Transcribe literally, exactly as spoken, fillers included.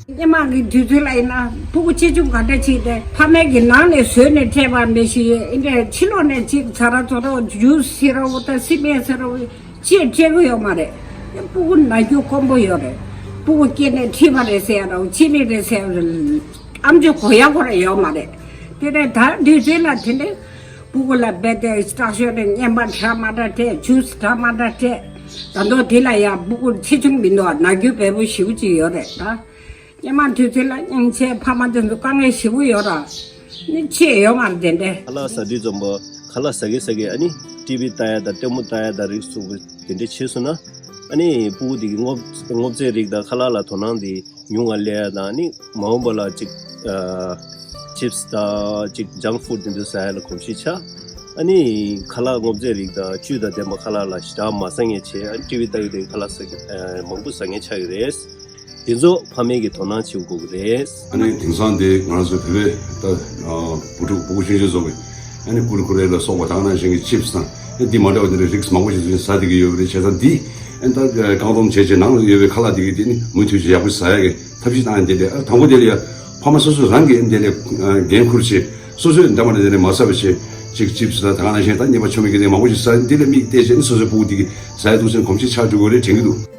སྔོན་མ་གི་དུས་ཚོད་ལ་ཡིན་ན་སྤུ་གུ་ཆེ་ཆུང་ག་འདྲ་ཅིག་དེ་ཕ་མའི་གི་ནང་ནས་བཟོས་ནས་སྤྲད་པ་མི་ཤེས། ཨིན་དེ་ཕྱི་ལོགས་ནས་ཅིག་ཟ་ར་བཙོ་ར་ཇུས་ཟེར་ར་འོ་ད་སི་པན་ཟེར་ར་འོ་ཅིག་སྤྲད་གི་ཡོད་མ་རེད། སྤུ་གུ་ན་རྒྱུ་དཀོན་པོ་ཡོད་རེད། སྤུ་གུ་སྐྱེས་ནས་ཁྲིད་པ་རེད་ཟེར་ཡ་ར་འོ་ཅི་ནས་རེད་ཟེར་ཡ་ར་ཨམ་ཅོག་གོ་ཡ་ཁོ་ར་ཡོད་མ་རེད། དེ་ནས་ད་དུས་ཚོད་ལ་དེ་ནས་སྤུ་གུ་ལ་རྦད་དེ་སྐྲག་ཤོས་རེ་བརྙན་པར་འདྲ་མ་འདྲ་སྤྲད། ཇུས་འདྲ་མ་འདྲ་སྤྲད། ད་དུང་དེ་ལ་ཡང་སྤུ་གུ་ཆེ་ཆུང་མི་འདུག་ན་རྒྱུ་བལ་པོ་ཞེ་པོ་ཅིག་ཡོད་རེད་ད། སྔོན་མ་དུས་ཚོད་ལ་སྙིང་རྗེ། ཕ་མ་དེ་ཚོ་དཀའ་ངལ་ཞེ་པོ་ཡོད་ར། ནི་ཆེ་ཡོད་མ་རེད་དེ་འདྲས། ཁ་ལག་ཟ་དུས་ཙམ་པ་ཁ་ལག་ཟ་གི་ཟ་གི་ཨ་ནི་ཊི་ཝི་ལྟ་ཡ་དང་ལྟད་མོ་ལྟ་ཡ་དང་རིགས་གསུམ་པོ་དེ་འདྲས་བྱས་སོང་ན། ཨ་ནི་སྤུ་གུ་དེ་གི་སྔོ་སྔོ་ཚལ་རིགས་དང་ཁ་ལག་ལ་དོ་སྣང་དེ་ཉུང་ང་སླེབས་ཡ་དང་། ཨ་ནི་མ་འོངས་པ་ལ་ཅིག་ཨ་ཅིབ་སི་དང་ཅིག་ཇང་ཕུཌ་དེ་ཚོ་ཟ་ཡ་ལ་གོམས་གཤིས་ཆགས། ཨ་ནི་ཁ་ལག་སྔོ་ཚལ་རིགས་དང་བཅུད་དང་ལྡན་པ་ཁ་ལག་ལ་ཞེ་དྲག་མ་ཟ་མཁན་བྱས། ཨ་ནི་ཊི་ཝི་ལྟ་གི་དེ་ཁ་ལག་ཟ་གི་ཨ་མང་པོ་ཟ་མཁན་ཆགས་ཀྱི་རེད། དེ་ཚོ་ཕ་མས་ཀྱི་དོ་སྣང་བྱེད་དགོས་ཀྱི་རེད། ཨ་ནི་དེང་སང་དེ་ང་ཚོ་བོད་པའི་ད་ཨ་བུ་ཕྲུག་སྤུ་གུ་ཆུང་ཆུང་ཚོ་གི་ཨ་ནི་ཀུར་ཀུ་རེ་ལ་སོགས་པ་དང་ནང་བཞིན་གྱི་ཅིབ་སི་དང་ཨ་འདི་མ་འདྲ་བ་དེ་འདྲ་རིགས་མང་པོ་ཞིག་ཚུན་ཟ་བསྡད་ཀྱི་ཡོད་པ་རེད། བྱས་ཙང་འདི་ཨ་ད་བཀག་སྡོམ་བྱས་བྱས་ནང་ལ་ཡོད་པའི་ཁ་ལག་དེ་གི་དེ་ནི་མུ་མཐུད་ཅིག་ཡག་པོ་ཟ་ཡ་གི་ཐབས་ཤེས་བཏང་ཡ་དེ་ལས། ཨ་དང་པོ་དེ་ལ་ཡ་ཕ་མ་སོ་སོ་རང་གིས་ཨ་འདི་ལས་འགན་འཁུར་བྱས། སོ་སོས་འདྲ་མ་འདྲ་དེ་ནས་མ་ཟ་བ་བྱས། ཅིག་ཅིབ་སི་དང་དེ་ག་ནང་བཞིན་ད་ཉེས་པ་ཆོ་མེད་ཀྱི་དེ་མང་པོ་ཞིག་ཟ། འདི་ལ་མིག་བལྟས་བྱས་ནས་སོ་སོའི་སྤུ་གུ་དེ་གི་ཟ་ཡ་འདུག་ཟེར་ནས་གོམས་གཤིས་ཆགས་འགྲོ་གི་རེད་དྲན་གྱི་འདུག